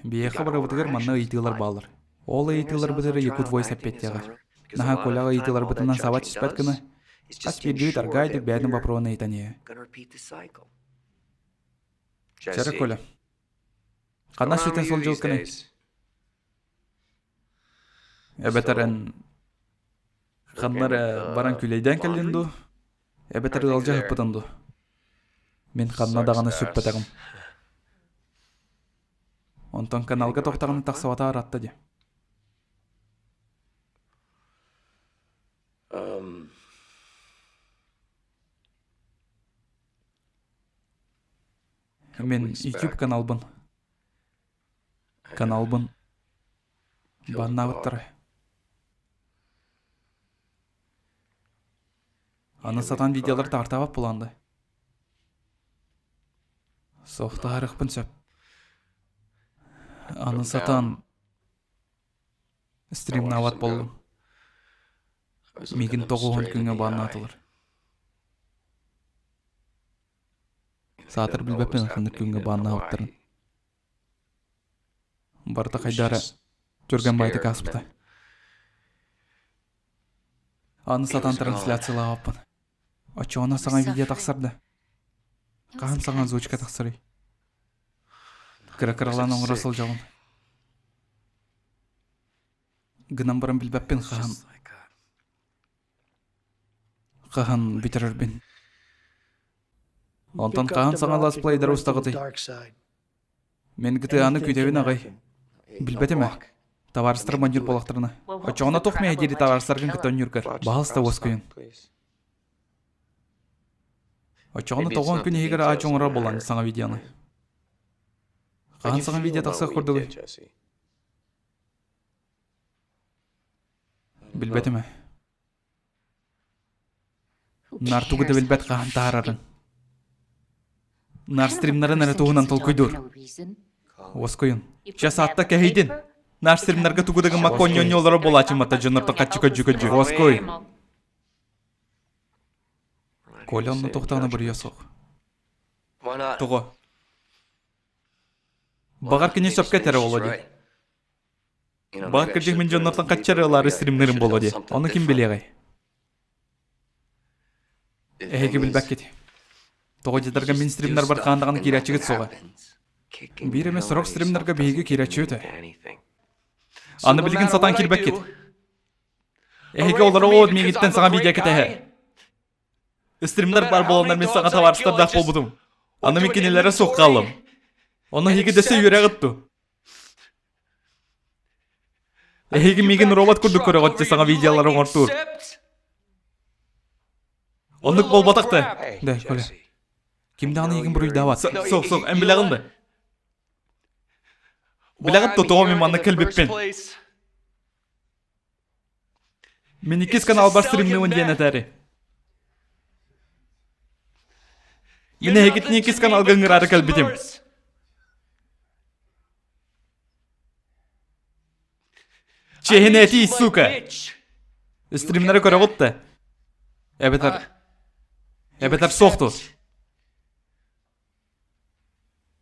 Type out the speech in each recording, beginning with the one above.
Биһиэхэ барыбытыгар манна ыйытыылар бааллар. Ол ыйытыыларбытыгар Якут Voice эппиэттиэҕэ. Наһаа Коляҕа ыйытыыларбытынан саба түспэт гына, хас биирдии аргаайдык бэйэтин боппуруоһун ыйытан иһэ. Чэрэ Коля, ханна сүтэн сылдьыбыккыный? Эбэтэр эн ханна эрэ баран күлэйдээн кэллин дуу? Эбэтэр ыалдьа сыппытын дуу? Мин ханна даҕаны сүппэтэҕим. Онтон каналга тохтоҕуна тахсыбата ыраатта дии. Мин YouTube каналбын каналбын баннаабыттара. Аны сатаан видеолар таартаабат буолан да. Суохтаһарыахпын сөп. Аны сатаан стримнаабат буоллум. Миигин 90 күҥҥэ бааннаатылар. Саатар билбэппин ханнык күҥҥэ бааннаабыттарын. Барыта хайдара түргэн баайдык ааспыта. Аны сатаан трансляциялаабаппын. Оччоҕуна саҥа видео тахсар да? Хаһан саҥа озвучка тахсарый? Кыра-кыралаан оҥоро сылдьабын. Гынан баран билбэппин хаһан хаһан бүтэрэрбин. Онтон хаһан саҥа летсплейдары устаҕытый? Мин ГТА-ны күүтэбин аҕай. Билбэтим ээ. Табаарыстар мандьыр буоллахтарына. Оччоҕуна туох мэһэй диэри табаарыстаргын кытта онньуургар. Баһылыста уоскуйун. Оччоҕуна тоҕон күн иһигэр аачы оҥорор буолан саҥа видеоны. Хаһан саҥа видео тахсыах курдугуй? Билбэтим ээ. Нар тугу да билбэт хаһан таһаарарын. Нар стримнарын эрэ туһунан толкуйдуур. Уоскуйун. Сейчас атта кэһэйдин. Нар стримнарга тугу да гыммакка онньонньу олоро буолаачыммата дьоннортон хаччы көдьү көдьү. Уоскуй. Коля онно тохтоҕуна буруйа суох. Тоҕо? Баҕар кини сөпкө этэрэ буолуо дии. Баар кырдьык мин дьоннортон хачча эрэ ылаары стримнэрим буолуо дии. Ону ким билиэҕэй? Эһиги билбэккит. Тоҕо дьидарга мин стримнарбар хаан даҕаны киирээччигит суоҕа. Биир эмэ сорох стримнарга биһиги киирээччибит ээ. Аны билигин сатаан киирбэккит. Эһиги олору миигиттэн саҥа видео кэтэһэ. Стримнар бар буоланнар мин саҥа табаарыстардаах буолбутум. Аны мин кинилэрэ суох хааллым. Онно эһиги дөссө үөрэҕит дуу? Эһиги миигин робот курдук көрөҕүт дии саҥа видеолары оҥортуур. Оннук буолбатах да. Да, Коля. Ким даҕаны эйигин буруйдаабат. Суох, суох, эн билэҕин да. Билэҕин да тоҕо мин манна кэлбиппин. Мин иккис каналбар стримныыбын диэн этээри. Мин эһигитин иккис каналга ыҥыраары кэлбитим. Чиэһинэ этии, сука! Стримнары көрөҕүт да? Эбэтэр... Эбэтэр суох дуо?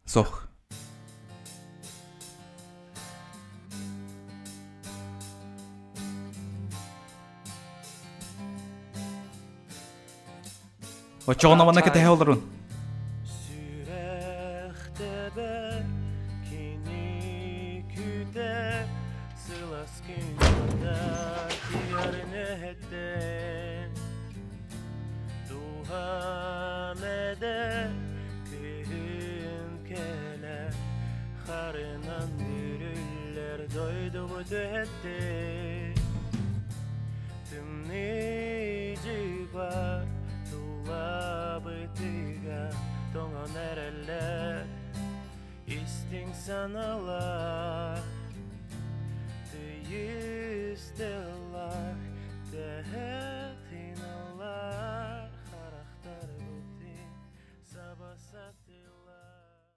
Суох. Оччоҕуна манна кэтэһэ олорун. Сүрэхтэбэр кини күтэр сылас күндэ тиэрнэһэттэн Дууһам эдэр күһүн кэлэр Харынан бүрүллэр дойдубу түһэттэ Тымныы дьыбар тулабытыгар тоҥон эрэллэр Истиҥ саналар.